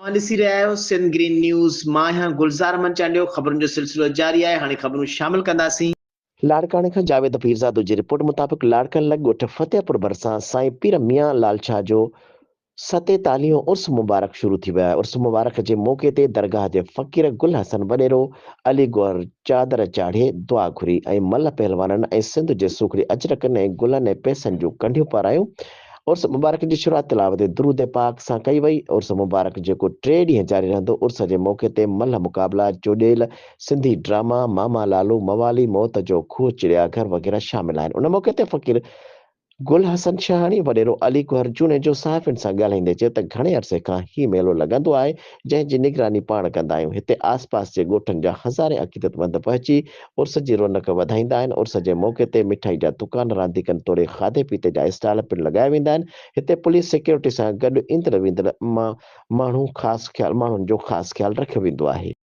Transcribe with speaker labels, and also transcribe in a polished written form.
Speaker 1: اوهان ڏسي رهيا آهيو سنڌ گرين نيوز، مان آهيان گلزار احمد چانڊيو، خبرن جو سلسلو جاري آهي، هاڻي خبرون شامل ڪنداسين.
Speaker 2: لاڙڪاڻي کان جاويد پيرزادو جي رپورٽ مطابق لاڙڪاڻي لڳ ڳوٺ فتح پور ڀرسان سائين پير ميان لال شاهه جو ستيتاليهون عرس مبارڪ شروع ٿي ويو آهي، عرس مبارڪ جي موقعي تي درگاهه جي فقير گل حسن وڏيرو علي گوهر چادر چاڙهي دعا گهري ۽ ملهه پهلوانن ۽ سنڌ جي سوکڙي اجرڪن ۽ گلن ۽ پئسن جون ڪنڍيون پارايون. عرس مبارڪ جي شروعات تلاوت درود پاڪ سان ڪئي وئي. عرس مبارڪ جيڪو ٽي ڏينهن جاري رهندو. عرس جي موقعي تي ملهه مقابلا، چوڏيل، سنڌي ڊراما، ماما لالو، موالي، موت جو کوهه، چڙيا گهر وغيره شامل آهن. ان موقعي تي فقير گل حسن شاهاڻي، وڏيرو علي گوهر جوڻيجو صحافين سان ڳالهائيندي چيو ته گهڻي عرصي کان هي ميلو لڳندو آهي، جنهن جي نگراني پاڻ ڪندا آهيون. هتي آس پاس جي ڳوٺن جا هزارين عقيدتمند پهچي عرس جي رونق وڌائيندا آهن. عرس جي موقعي تي مٺائي جا دڪان، رانديڪن توڙي کاڌي پيتي جا اسٽال پڻ لڳايا ويندا آهن. هتي پوليس سيڪيورٽي سان گڏ ايندڙ ويندڙ ماڻهو خاص خيال ماڻهن جو خاص خيال رکيو ويندو آهي.